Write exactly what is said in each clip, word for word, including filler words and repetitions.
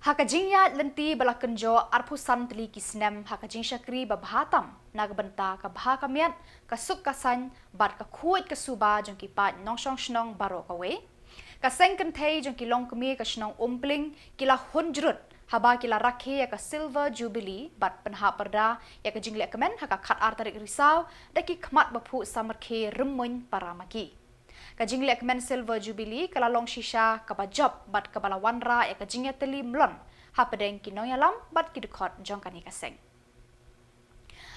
Ha ka jingïaid lynti ba la kynjoh arphew san tylli ki snem ha ka jingshakri ba bha tam na ka bynta ka bha ka miat, ka suk ka saiñ bad ka khuid ka suba jong ki paid nongshong shnong baroh kawei, ka seng kynthei jong ki longkmie ka shnong Umpling ki la hun jrut haba ki la rakhe ïa ka Silver Jubilee bad pynhap pyrda ïa ka jinglehkmen ha ka khatar tarik Risaw da ki khmat baphuh samrkhie Rymmuiñ Paramaki. Ka jinglehkmen Silver Jubilee ka la long shisha kaba jop bad kaba la wanrah ïa ka jingïatylli mlien hapdeng ki nongïalam bad ki dkhot jong kane ka seng.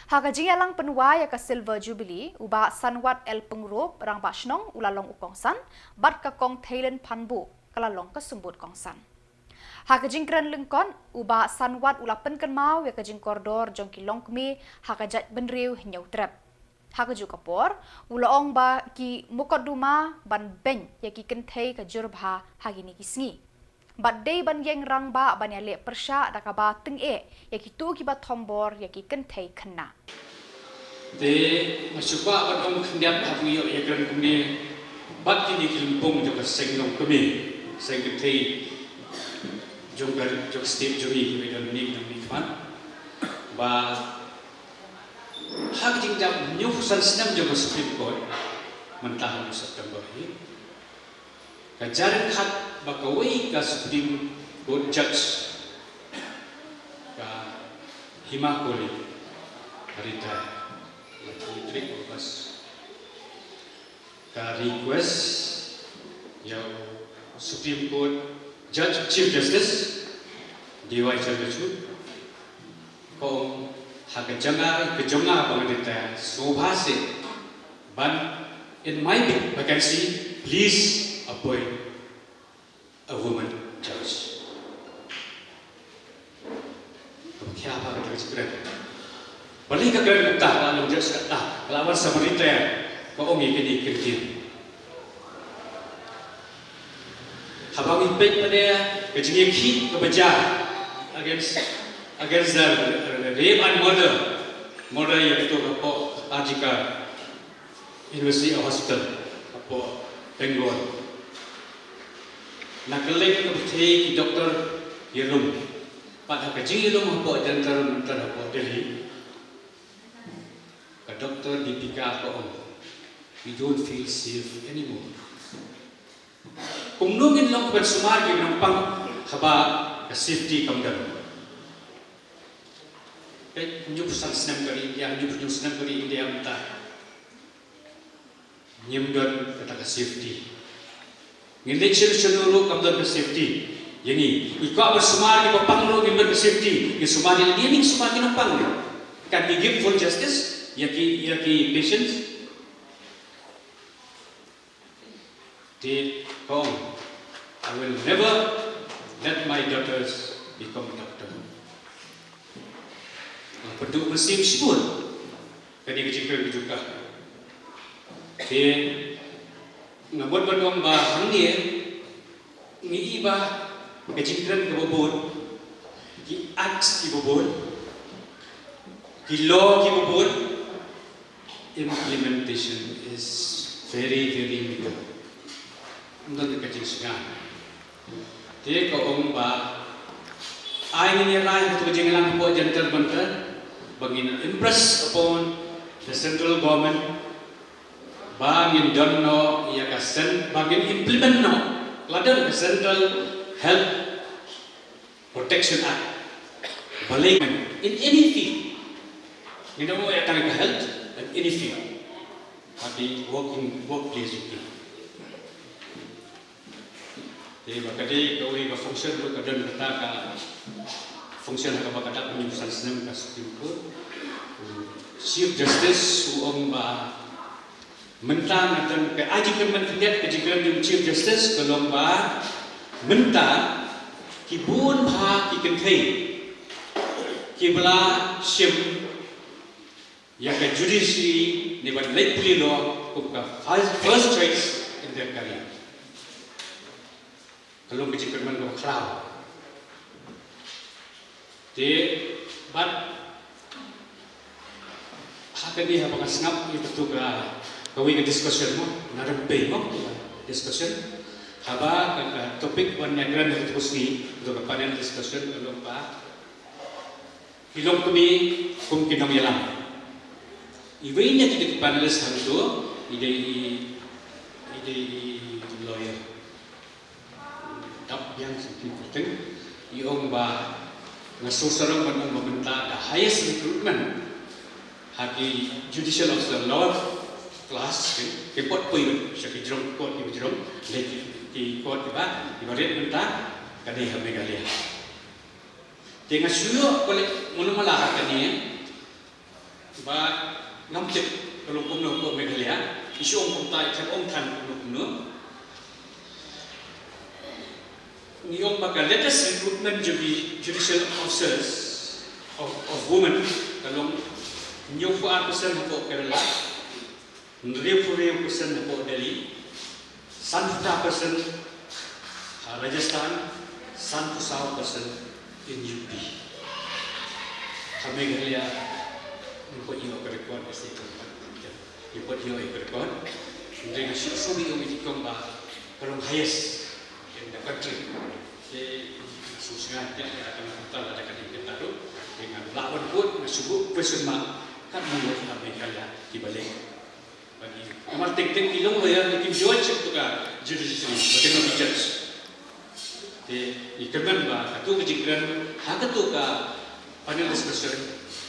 Ha ka jingïalang pynwai ïa ka Silver Jubilee, u Bah Sanwat L Pyngrope, Rangbah Shnong, u la long u kongsan bad ka Kong Theilin Phanbuh ka la long ka symbud kongsan. Ha ka jingkren lyngkot, u Bah Sanwat u la pynkynmaw ïa ka jingkordor jong ki longkmie ha ka jaitbynriew Hynñiewtrep. Ha kajuh ka por, u la ong ba ki mukotduma ban beiñ ïa ki kynthei ka jur bha ha kine ki sngi. Bad dei ban ïeng rangbah ban ïaleh pyrshah da kaba tyngeh ïa kito kiba thombor ïa ki kynthei khynnah. Te nga shu kwah ban ong khyndiat ha phi ïoh ïakren kumne bad kine ki lympung jong ka seng longkmie, seng kynthei jong ka, jong ka state jong ngi, kiba don mynne, don mynne khmat, ba ha ka jingjop hynñiewphew san snem jong ka Supreme Court mynta ha u September hi, ka jar khat ba kawei ka Supreme Court Judge, ka Hima Kohli, ka retire, ka retire, ka request ïa u Supreme Court Judge, Chief Justice D Y Chandrachud, ka ong ha ka jong nga, ka jong nga ba nga dei te sngewbha seh ban, in my vacancy, please appoint a woman judge. Ka ba khia ba ka jingkren. Balei ka kren kumta, ka la long judge katta, ka la wan sa ban retire, ka ong ïa kine ki kyntien. Haba ngi peit pat ïa ka jingïakhih kaba jia against, against the, uh, rape and murder, murder ïa kito hapoh R G Kar University Hospital hapoh Bengal. Na kylleng ka pyrthei ki doktor ïalum. Pat ha ka jingïalum hapoh Jantar Mantar hapoh Delhi, ka Doktor Deepika ka ong, "We don't feel safe anymore." Kumno ngin long ban sumar ïa ki nongpang haba ka safety kam don? Peit, hynñiewphew san snem ka ri India, hynñiewphew hynñiew snem ka ri India mynta. Ngim don kata ka safety. Ngin leit shano shano ruh kam don ka safety ïa ngi. Ngi kwah ban sumar ïa ki bapang ruh ngim don ka safety. Ngi sumar ïa lade, ngi sumar ïa ki nongpang. Can we give full justice ïa ki, ïa ki patients? Te ka ong, "I will never let my daughters become doctor." Nga pynduh mynsiem shibun kane ka jingkren ka jong ka. Te nga mut ban ong ba hangne ngi i ba ka jingkren kaba bun, ki acts kiba bun, ki law kiba bun, implementation is very, very minimal. Ym don ka jingsngew. Te ka ong ba ai ngin ïa rai ha ka jingïalang hapoh Jantar Mantar ba ngin impress upon the central government ba ngin don noh ïa ka cen-, ba ngin implement noh la don ka Central Health Protection Act. Balei, in any field. Ngin ym ong ïa tang ka health, in any field. Happy working workplace. Te ba ka dei kawei ka function ruh ka don kata ka function ha kaba ka dap hynñiew san snem ka Supreme Court. Chief Justice u ong ba mynta nga don ka, ai jingkyrmen khyndiat, ka jingkyrmen jong Chief Justice ka long ba mynta ki bun bha ki kynthei kiba la shim ïa ka judiciary ne ban leit pule law kum ka first, first choice in their career. Ka long ka jingkyrmen kaba khraw. Te bad ha kane haba nga sngap ïa katu ka, kawei ka discussion mo, na rympei mo, discussion. Haba ka, ka topic ban ïakren ha katu ka sngi, katu ka panel discussion ka long ba ki longkmie kum ki nongïalam. Iwei na kita ki panelist hangto i dei i, i dei i lawyer. Dap biang sha ki kyrteng, i ong ba nga sngewsarong ban ong ba mynta the highest recruitment ha ki judicial officer, lower class, ki, ki pot poi sha ki jrong, court ki jrong, le ki, ki court kiba, kiba rit mynta ka dei ha Meghalaya. Te nga shu ïoh pale mano mala ha kane, ba ngam tip ka long kumno ha Meghalaya, i shu ong kumta, i tip ong than kumno kumno. Ngi ong ba ka latest recruitment jong ki judicial officers of, of women ka long hynñiewphew ar percent hapoh Kerala, hynriewphew hynriew percent hapoh Delhi, sanphew phra percent ha Rajasthan, sanphew saw percent in U P. Ha Meghalaya, ngi pat ïoh ka record, ka state government. Ngi pat ïoh ka record. Hynrei nga shu shu ïoh ïa ki kong ba ka long highest in the country. Te nga shu sngewsih ïa ka, ka, ka, lada ka dei kata ruh. Te nga lah ban kut, nga shu buh question mark. Katno ngut ha Meghalaya kiba leh. Bad i, namar teng teng ki long lawyer, ki judge, to ka judiciary, ba kin long judge. Te ngi kyrmen ba katu ka jingkren ha katu ka panel discussion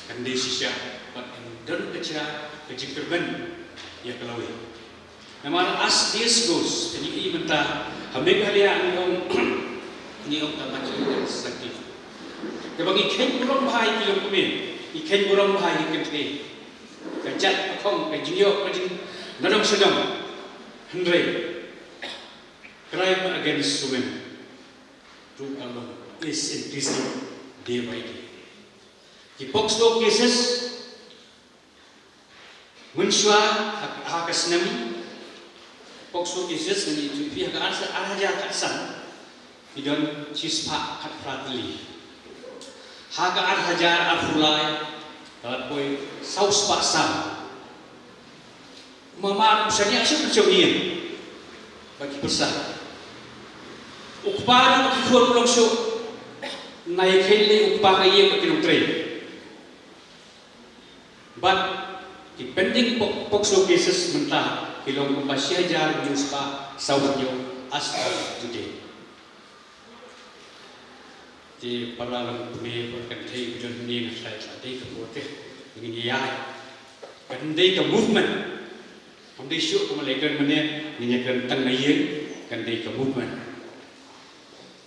kan dei shisha, bad kan don ka jia ka jingkyrmen ïa ka lawyer. Namar as days goes, te ngi i mynta ha Meghalaya ngi ong, ngi ong ka matriarchal society. Te ba ngi kheiñ burom bha ïa ki longkmie, ngi kheiñ burom bha ïa ki kynthei. Ka jait ka khong, ka jingïoh, ka jing, na dong sha dong. Hynrei crime against women ruh ka long is increasing day by day. Ki POCSO cases mynshuwa ha, ha ka snem, POCSO cases ngi ïathuh ïa phi ha ka ar, ar hajar khatsan ki don shispah khatphra tylli. Ha ka ar hajar arphew lai ka la poi saw spah san. Mama shaniah shuh ka jong ïing ba ki pyrsa. U kpa ruh ba ki khun u long shuh. Nai kheiñ lei u kpa ka ïing ba ki nongtrei. Bad ki pending POCSO cases mynta ki long kumba shi hajar hynñiew spah saw hynñiew as of today. Te para longkmie, para kynthei ba jon hangne, nga tharai ka dei ka por te ngin ïa ïai. Kan dei ka movement. Kan dei shuh kumba la kren mynne, ngin ïa kren tang na ïing, kan dei ka movement.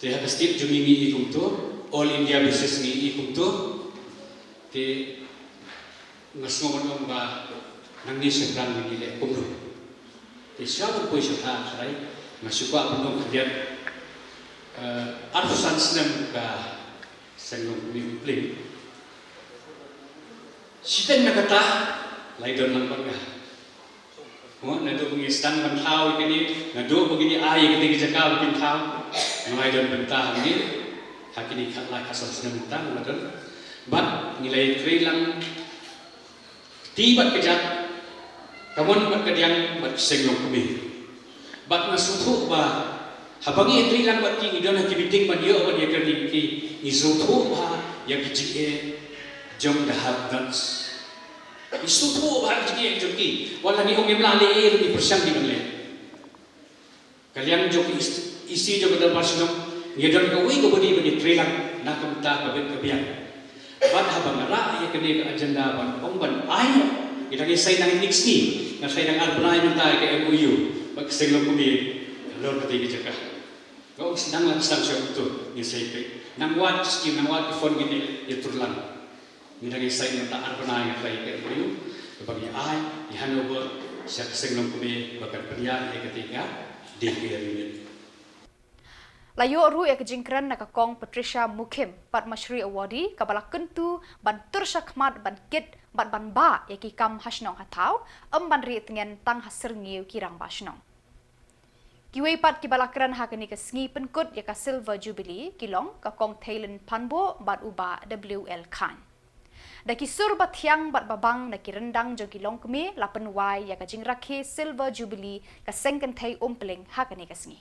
Te ha ka state jong ngi ngi i kumto, all India basis ngi i kumto. Te nga sngew ban ong ba nangne shaphrang ngi leh kumno. Te sha ban poi sha kha tharai nga shu kwah ban ong khyndiat, eh, arphew san snem ka seng longkmie Umpling. Shiteng na kata la i don lang bad nga. Mo, naduh ba ngi sdang ban thaw ïa kane, naduh ba ngi ai ïa kane ka jaka ba kin thaw, nga la i don bynta hangne ha kine khatlai khatsaw snem mynta nga la don. Bad ngi la ïatrei lang kti bad kjat, kamon bad kadiang bad ki seng longkmie. Bad nga sngewthuh ba haba ngi ïatrei lang bad ki, ngi don ha ki meeting ban ïoh ban ïakren ïa ki, ngi sngewthuh bha ïa ki jingeh jong the have-nots. Ngi sngewthuh bha ïa ki jingeh jong ki. Wat la ngi ong ngim lah leh ei ruh ngi pyrshang ngi ban leh. Ka liang jong ka EC, jong ka Dorbar Shnong, ngi don kawei ka body ban ïatrei lang na ka bynta ka bit ka biang. Bad haba nga rah ïa kane ka agenda ban ong ban ai, ngi dang ïaseng nang next sngi, nga seng dang ar bnai mynta ïa ka MOU bad ka seng longkmie halor kata ka jaka. Nga ong sdang lang sdang sha uto, ngin sa ïa peit. Nang wad ki scheme, nang wad ki fund ngin ïa, ïa tur lang. Ngi dang ïa sign mynta ar bnai nga tharai ïa ka MOU kaba ngi ai, ngi hand over sha ka seng longkmie ba kan pynïaid ïa kata ka daycare unit. La ïoh ruh ïa ka jingkren na ka Kong Patricia Mukhim, Padma Shri Awardee, kaba la kyntu ban tur shakhmat, ban kit bad ban bah ïa ki kam ha shnong ha thaw, ym ban rieh tngen tang ha syrngiew ki rangbah shnong. Kiwei pat kiba la kren ha kane ka sngi pynkut ïa ka Silver Jubilee ki long ka Kong Theilin Phanbo bad u Bah W L Khan. Da ki sur ba thiang bad ba bang na ki ryndang jong ki longkmie la pynwai ïa ka jingrakhe Silver Jubilee ka seng kynthei Umpling ha kane ka sngi.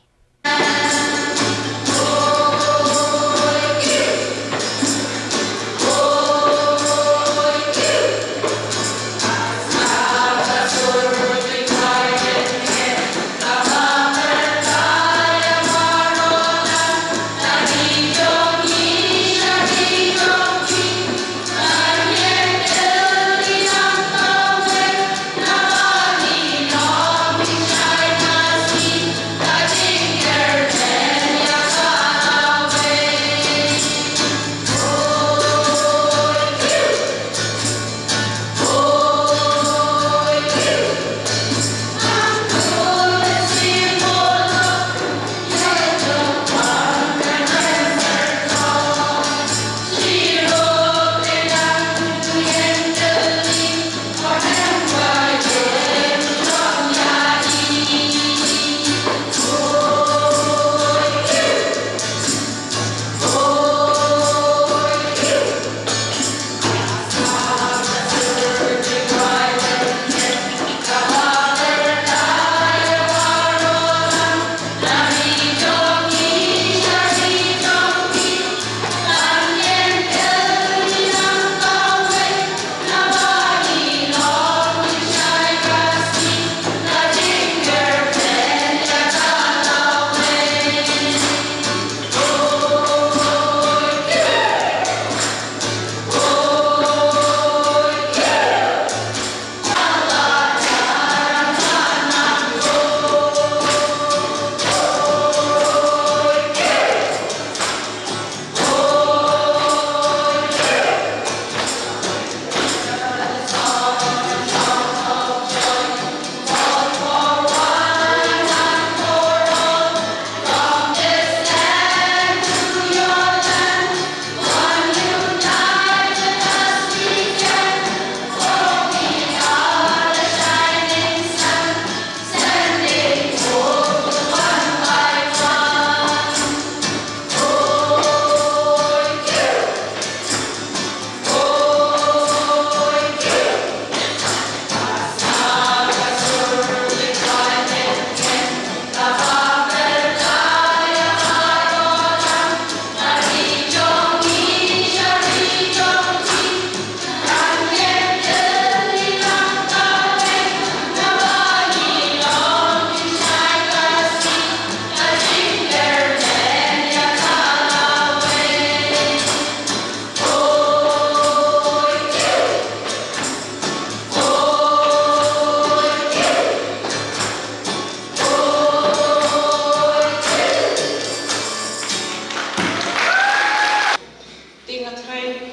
Te nga trai,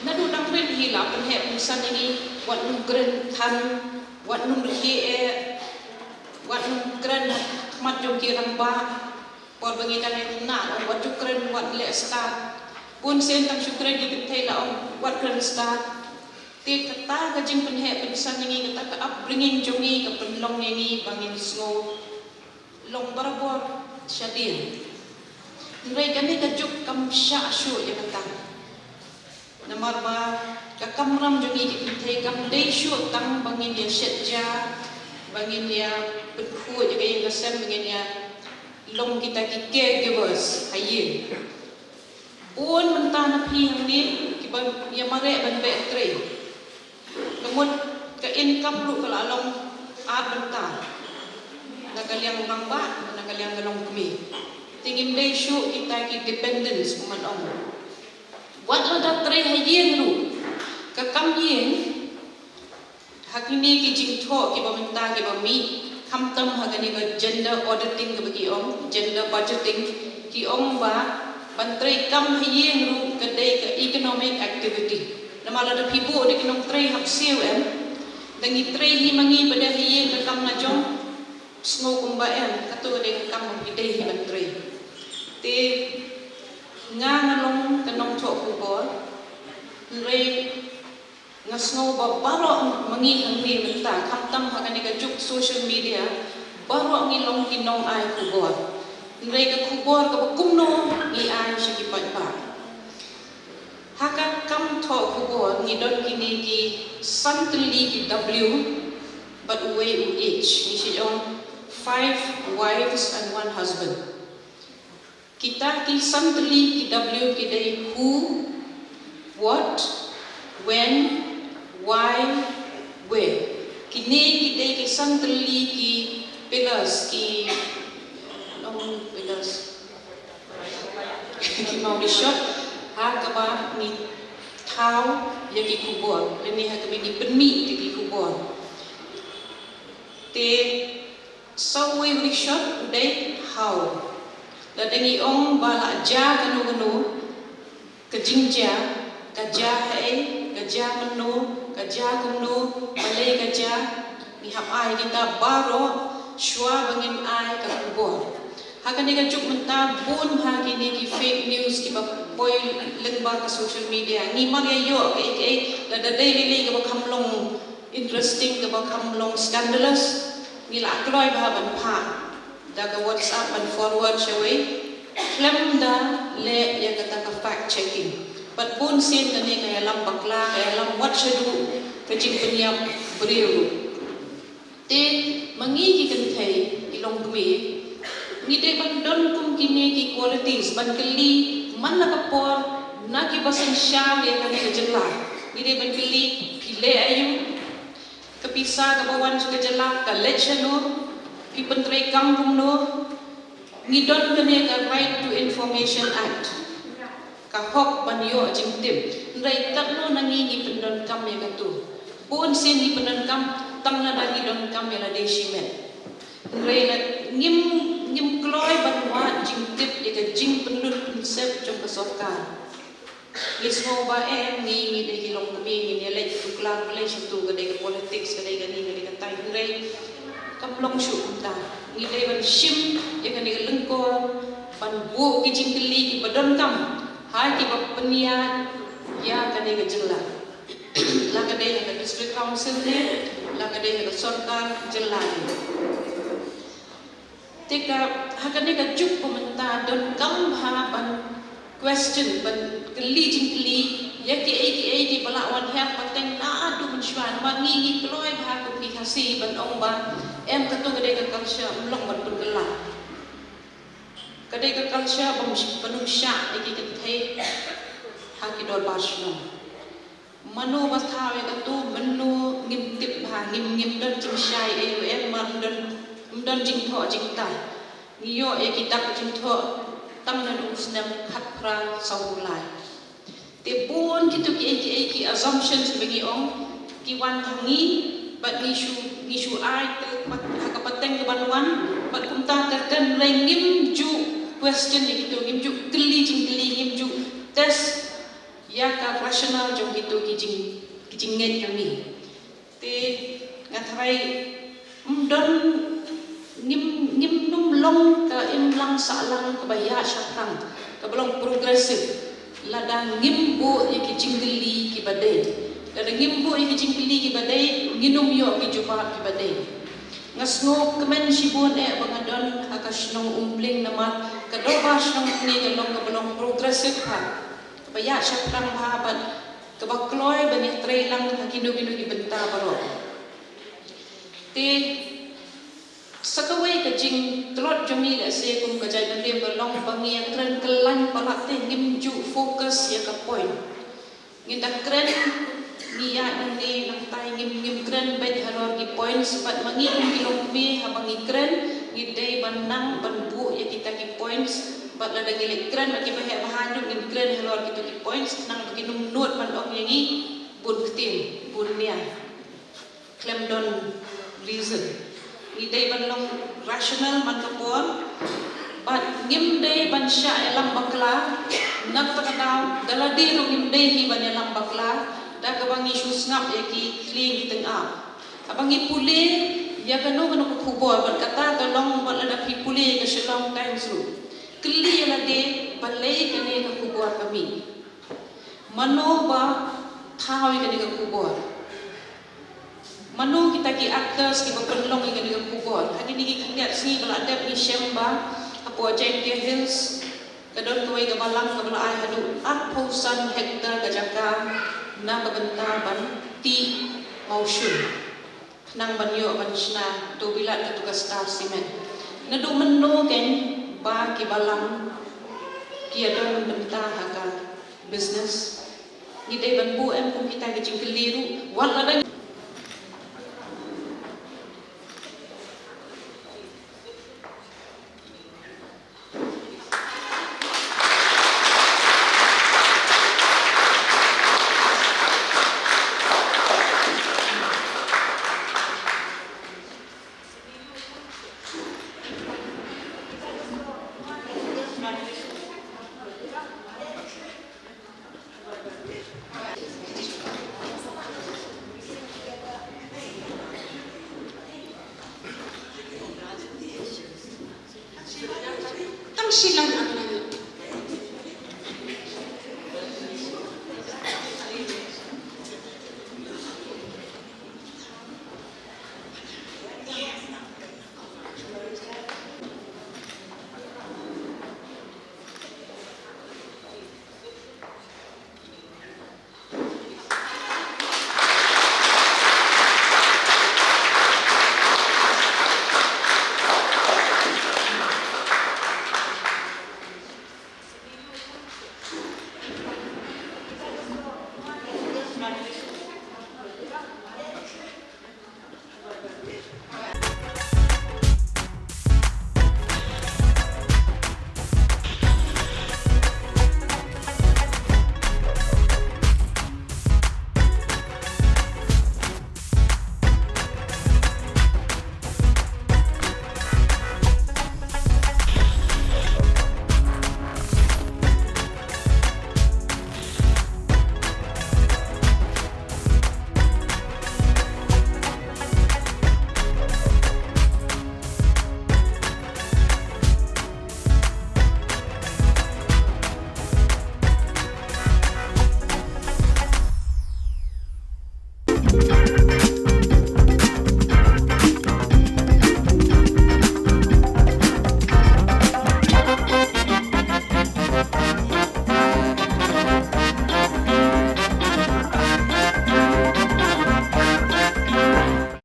naduh dang rit hi la pynheh pynsan ïa ngi, wat nym kren than, wat nym rkhie eh, wat nym kren ha khmat jong ki rangbah. Por ba ngi dang ïa ngi na, wat ju kren, wat leh stad. Bun sien tang shu kren ki kynthei la ong, wat kren stad. Te kata ka jingpynheh pynsan ïa ngi, kata ka upbringing jong ngi ka pynlong ïa ngi ba ngin sngew long barabor shadien. Hynrei kane ka juk kam shah shuh ïa kata. Namar ba ka kamram jong ngi ki kynthei kam dei shuh tang ba ngin ïa shet ja, ba ngin ïa pynkhuid ïa ka ïing ka sem, ba ngin ïa long kita ki caregivers ha ïing. Bun mynta na phi hangne kiba ïa mareh ban beh trei. Ka mut ka income ruh ka la long ar bynta. Na ka liang rangbah, na ka liang ka longkmie. Te ngim dei shuh kita ki dependents kumba ong. Wat lada trei ha ïing ruh, ka kam ïing, ha kine ki jingthoh kiba mynta kiba mih, khamtam ha kane ka gender auditing kaba ki ong, gender budgeting, ki ong ba ban trei kam ha ïing ruh ka dei ka economic activity. Namar lada phi buh da ki nongtrei hap siew em, da ngi trei hi ma ngi ba dei ha ïing ka kam la jong, sngew kumba em, kato ka dei ka kam ba phi dei hi ban trei. Te nga nga long ka nongthoh khubor, hynrei nga sngew ba baroh ma ngi hangne mynta, khamtam ha kane ka juk social media, baroh ngi long ki nongai khubor. Hynrei ka khubor kaba kumno ngi ai sha ki paidbah. Ha ka kam thoh khubor ngi don kine ki san tylli ki W bad uwei u H, ngi shu ong five wives and one husband. Kita ki san tylli ki W ki dei who, what, when, why, where. Kine ki dei ki san tylli ki pillars, ki long pillars, ki mawrishot ha kaba ngi thaw ïa ki khubor lane ha kaba ngi pynmih ïa ki khubor. Te sawei u rishot u dei how. Lada ngi ong ba la jia kano kano, ka jingjia, ka jia haei, ka jia mynno, ka jia kumno, balei ka jia, ngi hap ai kita baroh shuwa ba ngin ai ka khubor. Ha kane ka juk mynta bun ha kine ki fake news kiba poi lyngba ka social media. Ngi mar ïa ïoh kaei kaei, lada dei lei lei kaba kham long interesting, kaba kham long scandalous, ngi la kloi bha ban phah da ka WhatsApp ban forward shawei. Khlem da leh ïa kata ka fact checking. Bad bun sien kane ka ïalam bakla, ka ïalam wat shaduh ka jingpynïap briew. Te ma ngi ki kynthei ki longkmie, ngi dei ban don kum kine ki qualities ban kylli man la ka por na kiba synshar ïa kane ka jylla. Ngi dei ban kylli, phi leh aïu? Ka pisa kaba wan sha ka jylla ka leit shano? Phi pyntreikam kumno? Ngi don kane ka Right to Information Act, ka hok ban ïoh jingtip. Hynrei katno na ngi ngi pyndonkam ïa katu? Bun sien ngi pyndonkam tang lada ngi donkam ïa lade shimet. Hynrei la ngim, ngim kloi ban wad jingtip ïa ka jingpynlut pynsep jong ka sorkar. Ngi sngew ba em ngi, ngi dei ki longkmie, ngin ïaleit tu klang, balei shatu, ka dei ka politics, ka dei kane, ka dei katai. Hynrei kam long shuh kumta. Ngi dei ban shim ïa kane ka lyngkor ban buh ki jingkylli kiba donkam ha kiba pynïaid ïa kane ka jylla. La ka dei ha ka District Council ne la ka dei ha ka sorkar jylla ne. Te ka, ha kane ka juk ba mynta donkam bha ban question, ban kylli jingkylli ïa kiei kiei kiba la wan hiar pateng naduh mynshuwa. Namar ngi, ngi kloi bha kum ki Khasi ban ong ba em, katu ka dei ka culture, ym long ban pynkylla. Ka dei ka culture ban ym shah ïa ki kynthei ha ki dorbar shnong. Mano ba thaw ïa katu, mano ngim tip bha, ngim, ngim don jingshai ei ruh em, mar ym don, ym don jingthoh jingtai. Ngi ïoh ïa ki dak jingthoh tang naduh u snem khatphra sawphew lai. Te bun kitu kiei kiei ki assumptions ba ngi ong ki wan ha ngi, bad ngi shu, ngi shu ai te pat, ha ka pateng kaban wan, bad kumta ka kren, hynrei ngim ju question ïa kitu, ngim ju kylli jingkylli, ngim ju test ïa ka rationale jong kitu ki jing, ki jingngeit jong ngi. Te nga tharai ym don, ngim, ngim nym long ka imlang sahlang kaba ïaid shaphrang, kaba long progressive, lada ngim buh ïa ki jingkylli kiba dei. Lada ngim buh ïa ki jingkylli kiba dei, ngin nym ïoh ki jubab kiba dei. Nga sngewkmen shibun eh ba nga don ha ka shnong Umpling, namar ka dorbar shnong hangne ka long kaba long progressive bha, kaba ïaid shaphrang bha bad kaba kloi ban ïatrei lang ha kino kino ki bynta baroh. Te sa kawei ka jingtlot jong ngi lehse kum ka jaitbynriew ka long ba ngi ïakren kyllaiñ palat te ngim ju focus ïa ka point. Ngin da kren, ngi ïaid nangne nangtai, ngim, ngim kren beit halor ki points, bad ma ngi kum ki longkmie haba ngi kren ngi dei ban nang ban buh ïa kita ki points. Bad lada ngi leit kren bad kiba heh bha ruh ngin kren halor kita ki points, khnang ba kin ym nud ban ong ïa ngi bun ktien, bun nia, khlem don reason. Ngi dei ban long rational man ka por, bad ngim dei ban shah ïalam bakla. Na kata ka daw da lade ruh ngim dei hi ban ïalam bakla, da kaba ngi shu sngap ïa ki khlieng ki tyngab. Haba ngi pule ïa kano kano ka khubor, bad kata ka long bad lada phi pule ïa ka Shillong Times ruh, kylli ïa lade balei kane ka khubor ka mih. Mano ba thaw ïa kane ka khubor? Mano kita ki actors kiba pynlong ïa kane ka khubor? Ha kine ki khyndiat sngi ba la dep ngi shem ba hapoh Jaiñtia Hills ka don kawei ka balang kaba la ai haduh arphew san hektar ka jaka na ka bynta ban tih mawshun, khnang ban ïoh ban shna, to bilat katu ka Star Cement. Naduh mynno kein ba ki balang Ïa don bynta ha ka business. Ngi dei ban buh em kum kita ki jingkylli ruh wat la dang. Tang shi lang